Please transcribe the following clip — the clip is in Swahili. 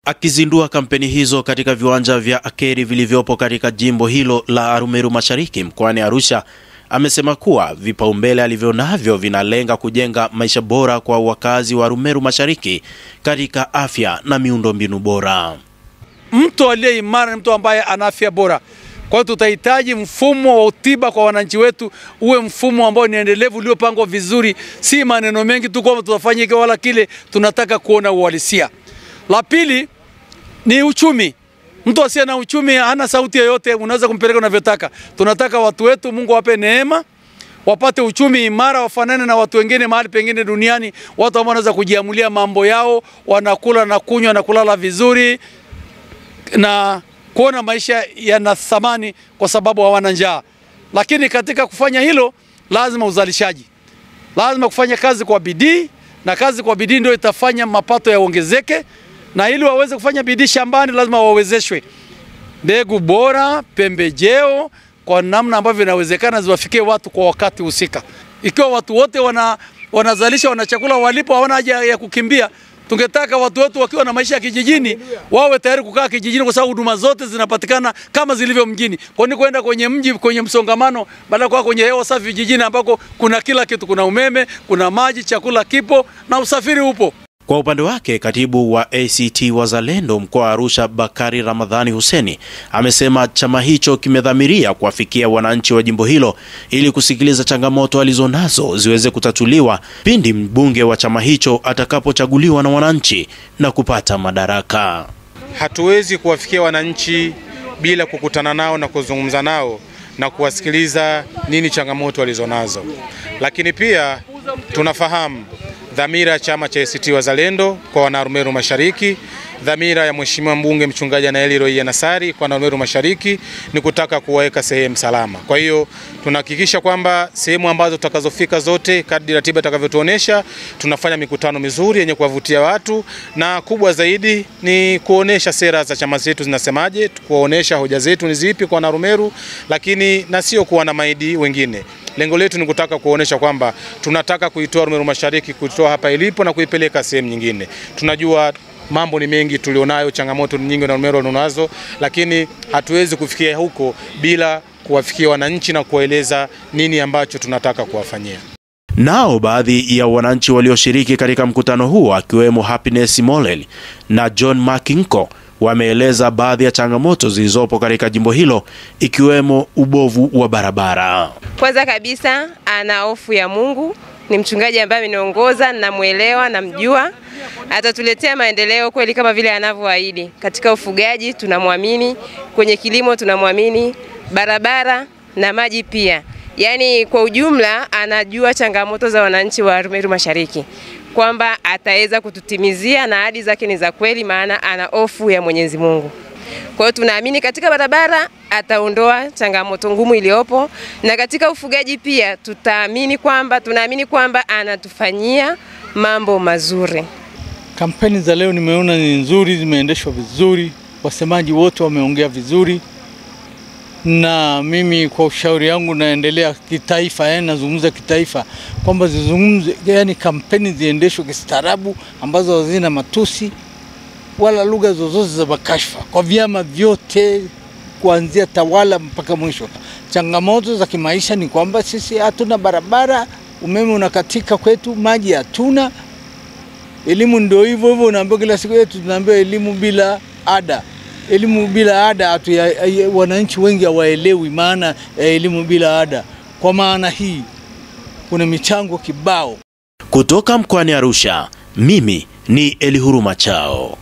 Akizindua kampeni hizo katika viwanja vya Akeri vilivyopo katika jimbo hilo la Arumeru Mashariki mkoani Arusha, amesema kuwa vipaumbele alivyonavyo vinalenga kujenga maisha bora kwa wakazi wa Arumeru Mashariki katika afya na miundombinu bora. Mtu aliye imara ni mtu ambaye ana afya bora. Kwa hiyo tutahitaji mfumo wa tiba kwa wananchi wetu uwe mfumo ambao ni endelevu, uliopangwa vizuri, si maneno mengi tu kwamba tutafanya hiki wala kile. Tunataka kuona uhalisia. La pili ni uchumi. Mtu asiye na uchumi hana sauti yoyote, unaweza kumpeleka unavyotaka. Tunataka watu wetu, Mungu awape neema, wapate uchumi imara, wafanane na watu wengine mahali pengine duniani, watu ambao wanaweza kujiamulia mambo yao, wanakula na kunywa na kulala vizuri na kuona maisha yana thamani kwa sababu hawana njaa. Lakini katika kufanya hilo lazima uzalishaji. Lazima kufanya kazi kwa bidii, na kazi kwa bidii ndio itafanya mapato yaongezeke. Na ili waweze kufanya bidii shambani lazima wawezeshwe mbegu bora, pembejeo kwa namna ambavyo inawezekana ziwafikie watu kwa wakati husika. Ikiwa watu wote wanazalisha, wana chakula walipo, hawana haja ya kukimbia. Tungetaka watu wetu wakiwa na maisha ya kijijini wawe tayari kukaa kijijini, kwa sababu huduma zote zinapatikana kama zilivyo mjini. Kwa nini kwenda kwenye mji kwenye msongamano badala kwa kwenye hewa safi vijijini ambako kuna kila kitu, kuna umeme, kuna maji, chakula kipo na usafiri upo. Kwa upande wake, katibu wa ACT Wazalendo mkoa wa Arusha Bakari Ramadhani Huseni amesema chama hicho kimedhamiria kuwafikia wananchi wa jimbo hilo ili kusikiliza changamoto alizonazo ziweze kutatuliwa pindi mbunge wa chama hicho atakapochaguliwa na wananchi na kupata madaraka. Hatuwezi kuwafikia wananchi bila kukutana nao na kuzungumza nao na kuwasikiliza nini changamoto walizonazo. Lakini pia tunafahamu dhamira ya chama cha ACT Wazalendo kwa wana Arumeru Mashariki, dhamira ya Mheshimiwa mbunge mchungaji Anaeli Roia Nasari kwa wana Arumeru Mashariki ni kutaka kuwaweka sehemu salama. Kwa hiyo tunahakikisha kwamba sehemu ambazo tutakazofika zote kadri ratiba itakavyotuonesha, tunafanya mikutano mizuri yenye kuwavutia watu, na kubwa zaidi ni kuonesha sera za chama chetu zinasemaje, kuonesha hoja zetu ni zipi kwa wana Arumeru, lakini na sio kuwa na maidi wengine. Lengo letu ni kutaka kuonesha kwamba tunataka kuitoa Arumeru Mashariki, kuitoa hapa ilipo na kuipeleka sehemu nyingine. Tunajua mambo ni mengi tulionayo, changamoto ni nyingi na Arumeru tunazo, lakini hatuwezi kufikia huko bila kuwafikia wananchi na kuwaeleza nini ambacho tunataka kuwafanyia. Nao baadhi ya wananchi walioshiriki katika mkutano huo akiwemo Happiness Molel na John Makinko wameeleza baadhi ya changamoto zilizopo katika jimbo hilo ikiwemo ubovu wa barabara. Kwanza kabisa ana hofu ya Mungu, ni mchungaji ambaye ameniongoza, namuelewa, namjua. Atatuletea maendeleo kweli kama vile anavyoahidi. Katika ufugaji tunamwamini, kwenye kilimo tunamwamini, barabara na maji pia. Yaani kwa ujumla anajua changamoto za wananchi wa Arumeru Mashariki, kwamba ataweza kututimizia na ahadi zake ni za kweli, maana ana hofu ya Mwenyezi Mungu. Kwa hiyo tunaamini katika barabara ataondoa changamoto ngumu iliyopo, na katika ufugaji pia tunaamini kwamba anatufanyia mambo mazuri. Kampeni za leo nimeona ni nzuri, zimeendeshwa vizuri, wasemaji wote wameongea vizuri. Na mimi kwa ushauri yangu naendelea kitaifa, yani nazungumza kitaifa kwamba zizungumze, yani kampeni ziendeshwe kistaarabu ambazo hazina matusi wala lugha zozote za makashfa kwa vyama vyote kuanzia tawala mpaka mwisho. Changamoto za kimaisha ni kwamba sisi hatuna barabara, umeme unakatika kwetu, maji hatuna, elimu ndio hivyo hivyo, unaambiwa kila siku yetu tunaambiwa elimu bila ada. Elimu bila ada, wananchi wengi hawaelewi maana elimu bila ada. Kwa maana hii kuna michango kibao. Kutoka mkoani Arusha, mimi ni Elihuruma Chao.